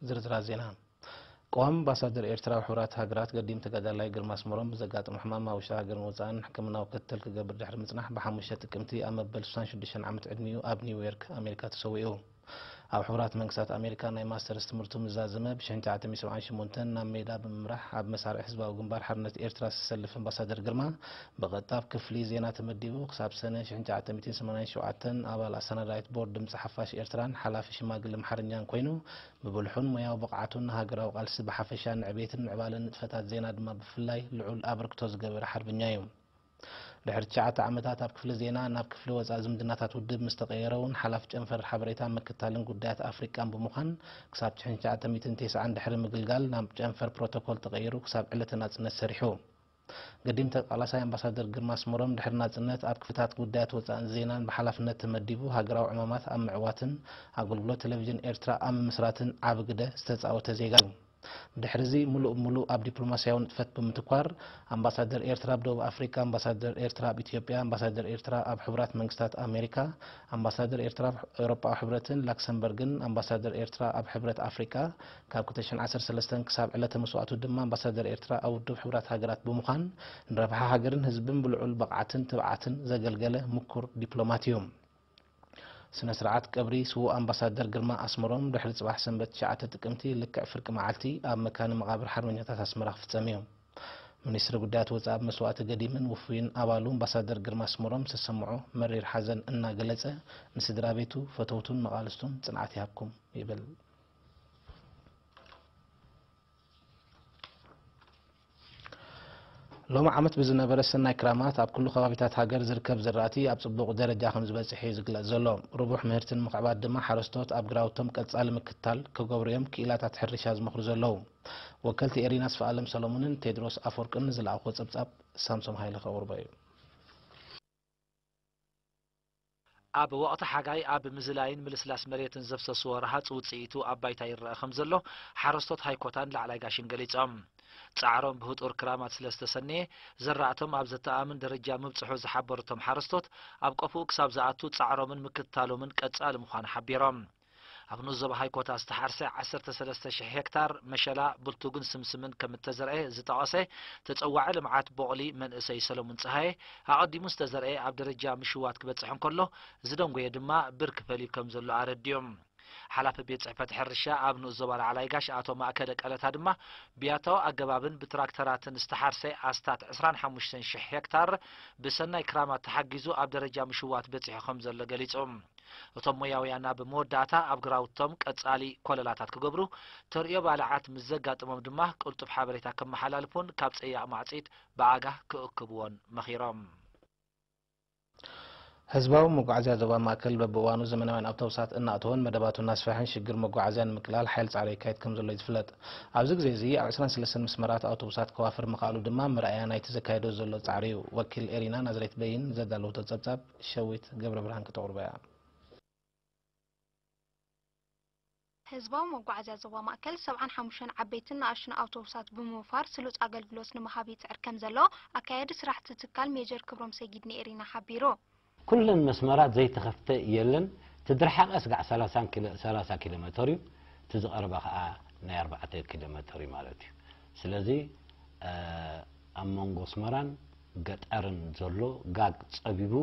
ዝርዝራት ዜና። ቀዋሚ ኣምባሳደር ኤርትራ ኣብ ሕቡራት ሃገራት ገዲም ተጋዳላይ ግርማ ኣስመሮም ብዘጋጠሞ ሕማም ኣብ ውሽጢ ሃገርን ወጻእን ሕክምናዊ ክትትል ክገብር ድሕሪ ምጽናሕ፣ ብሓሙሽተ ጥቅምቲ ኣብ መበል ስሳን ሽዱሽተን ዓመት ዕድሚኡ ኣብ ኒውዮርክ ኣሜሪካ ተሰዊኡ። ኣብ ሕቡራት መንግስታት ኣሜሪካ ናይ ማስተርስ ትምህርቱ ምስ ዛዘመ፣ ብ ሽሕን ትሽዓተ ሚእትን ሰብዓን ሸሞንተን ናብ ሜዳ ብምምራሕ ኣብ መሳርዕ ህዝባዊ ግንባር ሓርነት ኤርትራ ዝተሰልፍ ኣምባሳደር ግርማ፣ ብቐጥታ ኣብ ክፍሊ ዜና ተመዲቡ፣ ክሳብ ሰነ ሽሕን ትሽዓተ ሚእትን ሰማንያን ሸውዓተን ኣባል ኣሰናዳኢት ቦርድ ድምጺ ሓፋሽ ኤርትራን ሓላፊ ሽማግለ ኣምሓርኛን ኮይኑ፣ ብብልሑን ሞያዊ ብቕዓቱን ንሃገራዊ ቃልሲ ብሓፈሻ፣ ንዕቤትን ምዕባለን ንጥፈታት ዜና ድማ ብፍላይ ልዑል ኣበርክቶ ዝገበረ ሓርበኛ እዩ። ድሕሪ ትሽዓተ ዓመታት ኣብ ክፍሊ ዜና፣ ናብ ክፍሊ ወጻኢ ዝምድናታት ውድብ ምስ ተቐየረ እውን፣ ሓላፊ ጨንፈር ሓበሬታን ምክትታልን ጉዳያት ኣፍሪቃን ብምዃን፣ ክሳብ ሽሕን ትሽዓተ ሚእትን ተስዓን ድሕሪ ምግልጋል፣ ናብ ጨንፈር ፕሮቶኮል ተቐይሩ ክሳብ ዕለተ ናጽነት ሰሪሑ። ገዲም ተቃላሳይ ኣምባሳደር ግርማ ኣስመሮም፣ ድሕሪ ናጽነት ኣብ ክፍልታት ጉዳያት ወጻእን ዜናን ብሓላፍነት ተመዲቡ፣ ሃገራዊ ዕማማት ኣብ ምዕዋትን ኣገልግሎት ቴሌቪዥን ኤርትራ ኣብ ምምስራትን ዓቢ ግደ ዝተጻወተ ዜጋ እዩ። ብድሕሪዚ፣ ምሉእ ብምሉእ ኣብ ዲፕሎማስያዊ ንጥፈት ብምትኳር፣ ኣምባሳደር ኤርትራ ኣብ ደቡብ ኣፍሪቃ፣ ኣምባሳደር ኤርትራ ኣብ ኢትዮጵያ፣ ኣምባሳደር ኤርትራ ኣብ ሕቡራት መንግስታት ኣሜሪካ፣ ኣምባሳደር ኤርትራ ኣብ ኤውሮጳዊ ሕብረትን ላክሰምበርግን፣ ኣምባሳደር ኤርትራ ኣብ ሕብረት ኣፍሪቃ፣ ካብ ክልተ ሽሕን ዓሰርተ ሰለስተን ክሳብ ዕለተ መስዋእቱ ድማ ኣምባሳደር ኤርትራ ኣብ ውድብ ሕቡራት ሃገራት ብምዃን፣ ንረብሓ ሃገርን ህዝብን ብልዑል ብቕዓትን ትብዓትን ዘገልገለ ምኩር ዲፕሎማት እዩ። ስነ ስርዓት ቀብሪ ስዉእ ኣምባሳደር ግርማ ኣስመሮም፣ ድሕሪ ጽባሕ ሰንበት ትሽዓተ ጥቅምቲ፣ ልክዕ ፍርቂ መዓልቲ ኣብ መካነ መቓብር ሓርበኛታት ኣስመራ ክፍጸም እዩ። ሚኒስትሪ ጉዳያት ወጻኢ፣ ኣብ መስዋእቲ ገዲምን ውፉይን ኣባሉ ኣምባሳደር ግርማ ኣስመሮም ዝተሰምዖ መሪር ሓዘን እናገለጸ፣ ንስድራ ቤቱ፣ ፈተውቱን መቓልስቱን ጽንዓት ይሃብኩም ይብል። ሎሚ ዓመት ብዝነበረ ሰናይ ክራማት፣ ኣብ ኩሉ ከባቢታት ሃገር ዝርከብ ዝራእቲ ኣብ ጽቡቕ ደረጃ ከም ዝበጽሕ እዩ ዝግለጽ ዘሎ። ርቡሕ ምህርቲ ንምኽዕባት ድማ፣ ሓረስቶት ኣብ ግራውቶም ቀጻሊ ምክትታል ክገብሩ እዮም ክኢላታት ሕርሻ ዝመኽሩ ዘለዉ። ወከልቲ ኤሪና ኣስፋኣለም ሰሎሞንን ቴድሮስ ኣፈወርቅን ዝለኣኽዎ ጸብጻብ፣ ሳምሶም ሃይለ ከቕርቦ እዩ። ኣብ ወቕቲ ሓጋይ ኣብ ምዝላይን ምልስላስ መሬትን ዘፍሰስዎ ረሃጽ ውጽኢቱ ኣብ ባይታ ይረኣ ከም ዘሎ ሓረስቶት ሃይኮታን ላዕላይ ጋሽን ገሊጾም። ጻዕሮም ብህጡር ክራማት ስለ ዝተሰነየ፣ ዘራእቶም ኣብ ዘተኣማምን ደረጃ ምብጽሑ ዝሓበሩ እቶም ሓረስቶት፣ ኣብ ቆፎኡ ክሳብ ዝኣቱ ጻዕሮምን ምክትታሎምን ቀጻሊ ምዃኑ ሓቢሮም። ኣብ ንኡስ ዞባ ሃይኮታ ዝተሓርሰ ዓሰርተ ሰለስተ ሽሕ ሄክታር መሸላ፣ ብልቱግን ስምስምን ከም እተዘርአ ዝጠቐሰ ተጸዋዒ ልምዓት ቦቕሊ መንእሰይ ሰለሙን ጸሃየ፣ ኣቐዲሙ ዝተዘርአ ኣብ ደረጃ ምሽዋት ክበጽሕ እንከሎ፣ ዝደንጎየ ድማ ብርኪ ፈልዩ ከም ዘሎ ኣረዲኡ። ሓላፊ ቤት ጽሕፈት ሕርሻ ኣብ ንኡስ ዞባ ላዕላይ ጋሽ ኣቶ ማእከለ ቀለታ ድማ፣ ብያታዊ ኣገባብን ብትራክተራትን ዝተሓርሰ ኣስታት ዕስራን ሓሙሽተን ሽሕ ሄክታር ብሰናይ ክራማት ተሓጊዙ ኣብ ደረጃ ምሽዋት በጺሑ ከም ዘሎ ገሊጹ። እቶም ሞያውያን ኣብ መወዳእታ ኣብ ግራውቶም ቀጻሊ ኮለላታት ክገብሩ፣ ተርእዮ ባልዓት ምስ ዘጋጥሞም ድማ ቅልጡፍ ሓበሬታ ከመሓላልፉን ካብ ጸያቕ ማዕጺድ ብኣጋ ክእክብዎን መኺሮም። ህዝባዊ መጓዓዝያ ዞባ ማእከል በብእዋኑ ዘመናውያን ኣውቶቡሳት እናእተወን መደባቱ እናስፍሐን ሽግር መጓዓዝያ ንምቅላል ሓይል ጻዕሪ የካይድ ከም ዘሎ እዩ ዝፍለጥ። ኣብዚ ግዜ እዚ ኣብ ዕስራን ሰለስተን መስመራት ኣውቶቡሳት ከዋፍር ምኽኣሉ ድማ መርኣያ ናይቲ ዘካየዶ ዘሎ ጻዕሪ እዩ። ወኪል ኤሪና ናዝሬት በይን ዘዳለወቶ ጸብጻብ ሸዊት ገብረ ብርሃን ክተቕርቦ እያ። ህዝባዊ መጓዓዝያ ዞባ ማእከል ሰብዓን ሓሙሽተን ዓበይትን ንኣሽቱን ኣውቶቡሳት ብምውፋር ስሉጥ ኣገልግሎት ንምሃብ ይጽዕር ከም ዘሎ ኣካያዲ ስራሕ እቲ ትካል ሜጀር ክብሮም ሰጊድ ንኤሪና ሓቢሩ። ኩለን መስመራት ዘይተኸፍተ የለን። እቲ ዝረሓቐ ስጋዕ ሰላሳ ኪሎ፣ ሰላሳ ኪሎ ሜተር እዩ። እቲ ዝቐረበ ከኣ ናይ ኣርባዕተ ኪሎ ሜተር እዩ ማለት እዩ። ስለዚ፣ እ፣ ኣብ መንጎ ኣስመራን ገጠርን ዘሎ ጋግ ጸቢቡ፣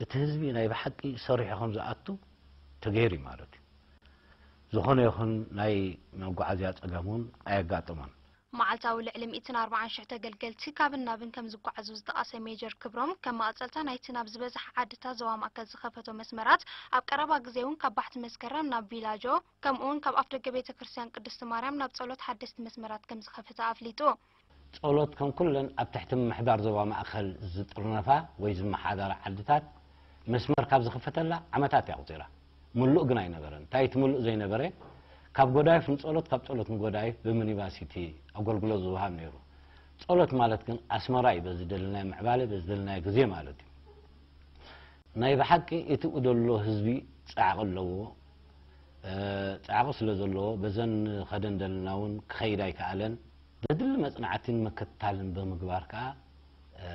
እቲ ህዝቢ ናይ ብሓቂ ሰሪሑ ከም ዝኣቱ ተገይሩ እዩ ማለት እዩ። ዝኾነ ይኹን ናይ መጓዓዝያ ጸገም እውን ኣየጋጥሞን። መዓልታዊ ልዕሊ ሚእትን ኣርባዓን ሽሕ ተገልገልቲ ካብን ናብን ከም ዝጓዓዙ ዝጠቐሰ ሜጀር ክብሮም፣ ከም መቐጸልታ ናይቲ ናብ ዝበዝሓ ዓድታት ዞባ ማእከል ዝኸፈቶ መስመራት፣ ኣብ ቀረባ ግዜ እውን ካብ ባሕቲ መስከረም ናብ ቪላጆ፣ ከምኡውን ካብ ኣፍደገ ቤተ ክርስቲያን ቅድስቲ ማርያም ናብ ጸሎት ሓደስቲ መስመራት ከም ዝኸፈተ ኣፍሊጡ። ጸሎት ከም ኩለን ኣብ ትሕቲ ምምሕዳር ዞባ ማእከል ዝጥርነፋ ወይ ዝመሓዳራ ዓድታት መስመር ካብ ዝኸፈተላ ዓመታት እያ ኣቑጺራ። ምሉእ ግን ኣይነበረን። እንታይ እቲ ምሉእ ዘይነበረ? ካብ ጎዳይፍ ንጸሎት፣ ካብ ጸሎት ንጎዳይፍ ብሚኒባስ እቲ ኣገልግሎት ዝወሃብ ነይሩ። ጸሎት ማለት ግን ኣስመራ እዩ፣ በዚ ደለናዮ ምዕባለ፣ በዚ ደለናዮ ግዜ ማለት እዩ። ናይ ብሓቂ እቲኡ ደሎ ህዝቢ ጻዕቂ ኣለዎ። እ፣ ጻዕቂ ስለ ዘለዎ፣ በዘን ከደን ደለና እውን ክኸይድ ኣይከኣለን። ዘድሊ መጽናዕትን ምክትታልን ብምግባር ከኣ፣ እ፣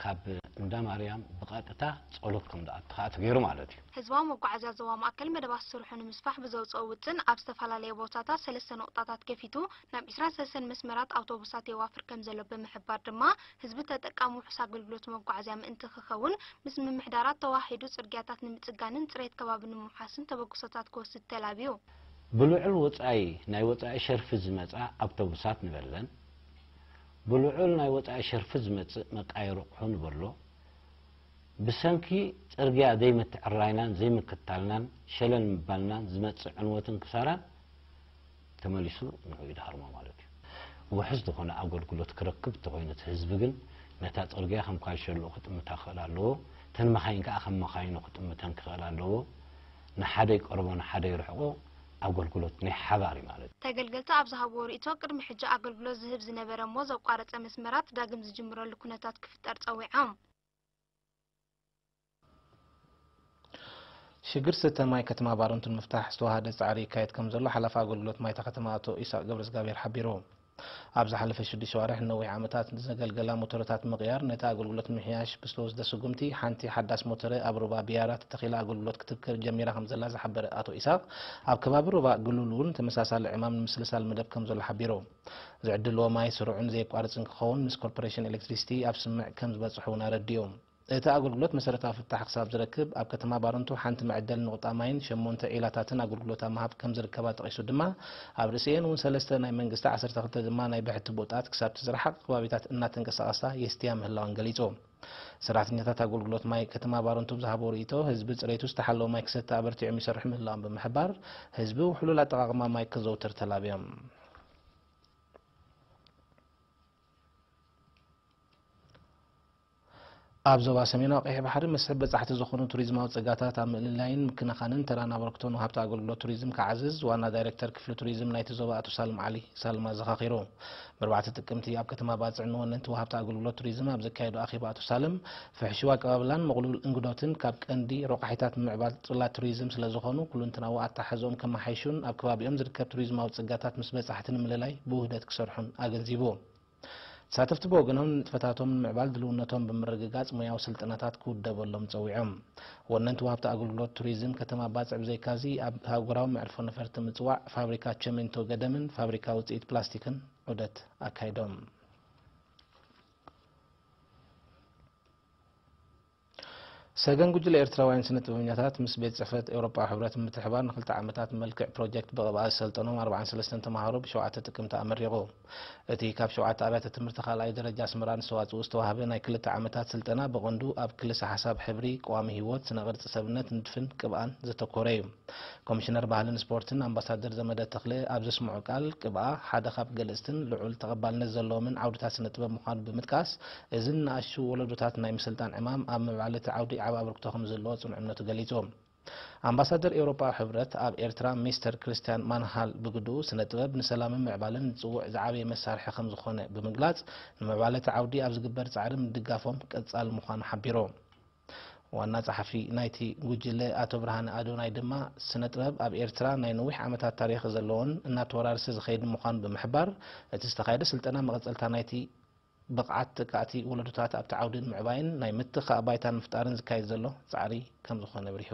ካብ እንዳ ማርያም ብቐጥታ ጸሎት ከም ዝኣቱ ከዓ ተገይሩ ማለት እዩ። ህዝባዊ መጓዓዝያ ዞባ ማእከል መደባት ስርሑ ንምስፋሕ ብዘውፅኦ ውጥን ኣብ ዝተፈላለየ ቦታታት ሰለስተ ነቑጣታት ከፊቱ ናብ ዒስራን ሰለስተን መስመራት ኣውቶቡሳት የዋፍር ከም ዘሎ ብምሕባር ድማ ህዝቢ ተጠቃሚ ውሑስ ኣገልግሎት መጓዓዝያ ምእንቲ ክኸውን ምስ ምምሕዳራት ተዋሂዱ ፅርግያታት ንምፅጋንን ፅሬት ከባቢ ንምውሓስን ተበግሶታት ክወስድ ተላብዩ። ብልዑል ወጻኢ ናይ ወጻኢ ሸርፊ ዝመጻ ኣውቶቡሳት ንበለን ብልዑል ናይ ወጻኢ ሸርፊ ዝመጽእ መቃየሪ ኣቑሑ ንበሎ ብሰንኪ ጽርግያ ዘይምትዕራይናን ዘይምክታልናን ሸለል ምባልናን ዝመጽእ ዕንወትን ክሳራን ተመሊሱ ንዑ ይድሃርሞ ማለት እዩ። ውሕስ ዝኾነ ኣገልግሎት ክረክብ እንተኾይኑ እቲ ህዝቢ ግን ነታ ጽርግያ ከም ካልሸሎ ክጥምታ ክኽእል ኣለዎ። እተን መኻይን ከዓ ከም መኻይኑ ክጥምተን ክኽእል ኣለዎ። ንሓደ ይቀርቦ ንሓደ ይርሕቆ ኣገልግሎት ናይ ሓባር እዩ ማለት እዩ። ተገልገልቲ ኣብ ዝሃብዎ ርእይቶ ቅድሚ ሕጂ ኣገልግሎት ዝህብ ዝነበረ እሞ ዘቋረጸ መስመራት ዳግም ዝጅምረሉ ኩነታት ክፍጠር ጸዊዖም። ሽግር ስተ ማይ ከተማ ባረንቱ ንምፍታሕ ዝተዋሃደ ጻዕሪ ይካየድ ከም ዘሎ ሓላፊ ኣገልግሎት ማይ እታ ከተማ ኣቶ ኢሳቅ ገብረዝጋብሔር ሓቢሩ። ኣብ ዝሓለፈ ሽዱሽተ ኣዋርሕ ንነዊሕ ዓመታት ዘገልገላ ሞተረታት ምቕያር ነቲ ኣገልግሎት ምሕያሽ ብዝተወስደ ስጉምቲ ሓንቲ ሓዳስ ሞተረ ኣብ ሩባ ቢያራ ተተኺላ ኣገልግሎት ክትክር ጀሚራ ከም ዘላ ዝሓበረ ኣቶ ኢሳቅ ኣብ ከባቢ ሩባ ግሉል እውን ተመሳሳሊ ዕማም ንምስልሳል መደብ ከም ዘሎ ሓቢሩ። ዝዕድልዎ ማይ ስሩዕን ዘየቋርጽን ክኸውን ምስ ኮርፖሬሽን ኤሌክትሪሲቲ ኣብ ስምምዕ ከም ዝበጽሑ እውን ኣረዲኡ። እቲ ኣገልግሎት መሰረታዊ ፍታሕ ክሳብ ዝረክብ ኣብ ከተማ ባረንቱ ሓንቲ መዐደሊ ንቑጣ ማይን ሸሞንተ ዒላታትን ኣገልግሎታ ምሃብ ከም ዝርከባ ጠቒሱ ድማ ኣብ ርእሲኤን እውን ሰለስተ ናይ መንግስቲ ዓሰርተ ክልተ ድማ ናይ ብሕቲ ቦጣት ክሳብ እቲ ዝረሓቐ ከባቢታት እናተንቀሳቐሳ የስትያ ምህላወን ገሊጹ። ሰራሕተኛታት ኣገልግሎት ማይ ከተማ ባረንቱ ብዝሃቦ ርእይቶ ህዝቢ ጽሬቱ ዝተሓለወ ማይ ክሰቲ ኣበርቲዖም ይሰርሑ ምህላዎም ብምሕባር ህዝቢ ውሕሉል ኣጠቓቕማ ማይ ክዘውትር ተላብዮም። ኣብ ዞባ ሰሜናዊ ቀይሕ ባሕሪ መስሕብ በጻሕቲ ዝኾኑ ቱሪዝማዊ ጸጋታት ኣብ ምእልላይን ምክንኻንን ተራን ኣበርክቶን ወሃብቲ ኣገልግሎት ቱሪዝም ክዓዝዝ ዋና ዳይሬክተር ክፍሊ ቱሪዝም ናይቲ ዞባ ኣቶ ሳልም ዓሊ ሳልም ኣዘኻኺሩ። ብኣርባዕተ ጥቅምቲ ኣብ ከተማ ባጽዕ ንወነንቲ ወሃብቲ ኣገልግሎት ቱሪዝም ኣብ ዘካየዶ ኣኼባ ኣቶ ሳልም ፍሕሽው ኣቀባብላን ምቕሉል እንግዶትን ካብ ቀንዲ ረቋሒታት ምምዕባል ጽላት ቱሪዝም ስለዝኾኑ ኩሉንትናዊ ኣተሓሕዝኦም ከመሓይሹን ኣብ ከባቢኦም ዝርከብ ቱሪዝማዊ ጸጋታት ምስ በጻሕቲ ንምልላይ ብውህደት ክሰርሑን ኣገንዚቡ። ተሳተፍቲ ብወገኖም ንጥፈታቶም ንምዕባል ድልውነቶም ብምርግጋጽ ሞያዊ ስልጠናታት ክውደበሎም ጸዊዖም። ወነንቲ ወሃብቲ ኣገልግሎት ቱሪዝም ከተማ ባጽዕ ብዘይካዚ ኣብ ኣህጉራዊ መዕርፎ ነፈርቲ ምጽዋዕ ፋብሪካ ቸሜንቶ ገደምን ፋብሪካ ውጽኢት ፕላስቲክን ዑደት ኣካይዶም። ሰገን ጉጅለ ኤርትራውያን ስነ ጥበበኛታት ምስ ቤት ጽሕፈት ኤውሮጳዊ ሕብረት ብምትሕባር ንክልተ ዓመታት ብመልክዕ ፕሮጀክት ብቕብኣ ዝሰልጠኖም ኣርባዓን ሰለስተን ተምሃሮ ብሸውዓተ ጥቅምቲ ኣመሪቑ። እቲ ካብ ሸውዓተ ኣብያተ ትምህርቲ ካልኣይ ደረጃ ኣስመራ ንዝተዋጽኡ ዝተዋህበ ናይ ክልተ ዓመታት ስልጠና ብቐንዱ ኣብ ክልሰ ሓሳብ ሕብሪ፣ ቀዋሚ ህይወት፣ ስነ ቅርጺ ሰብነት፣ ንድፍን ቅብኣን ዘተኮረ እዩ። ኮሚሽነር ባህልን ስፖርትን ኣምባሳደር ዘመደ ተኽለ ኣብ ዘስምዖ ቃል ቅብኣ ሓደ ካብ ገለጽትን ልዑል ተቐባልነት ዘለዎምን ዓውድታት ስነ ጥበብ ምዃኑ ብምጥቃስ እዚ ንኣሽቱ ወለዶታት ናይ ምስልጣን ዕማም ኣብ ምዕባለ እቲ ዓውዲ ዓቢ ኣበርክቶ ከም ዘለዎ ጽኑዕ እምነቱ ገሊጹ። ኣምባሳደር ኤውሮጳዊ ሕብረት ኣብ ኤርትራ ሚስተር ክርስትያን ማንሃል ብግድኡ ስነ ጥበብ ንሰላምን ምዕባለን ዝጽውዕ ዝዓበየ መሳርሒ ከም ዝኾነ ብምግላጽ ንምዕባለ እቲ ዓውዲ ኣብ ዝግበር ጻዕሪ ምድጋፎም ቀጻሊ ምዃኑ ሓቢሩ። ዋና ጸሓፊ ናይቲ ጉጅለ ኣቶ ብርሃነ ኣዶናይ ድማ ስነ ጥበብ ኣብ ኤርትራ ናይ ነዊሕ ዓመታት ታሪኽ ዘለዎን እናተወራረሰ ዝኸይድ ምዃኑ ብምሕባር እቲ ዝተኻየደ ስልጠና መቐጸልታ ናይቲ ብቕዓት ተካእቲ ወለዶታት ኣብቲ ዓውዲ ንምዕባይን ናይ ምትኻእ ባይታ ንምፍጣርን ዝካየድ ዘሎ ጻዕሪ ከም ዝኾነ ኣብሪሁ።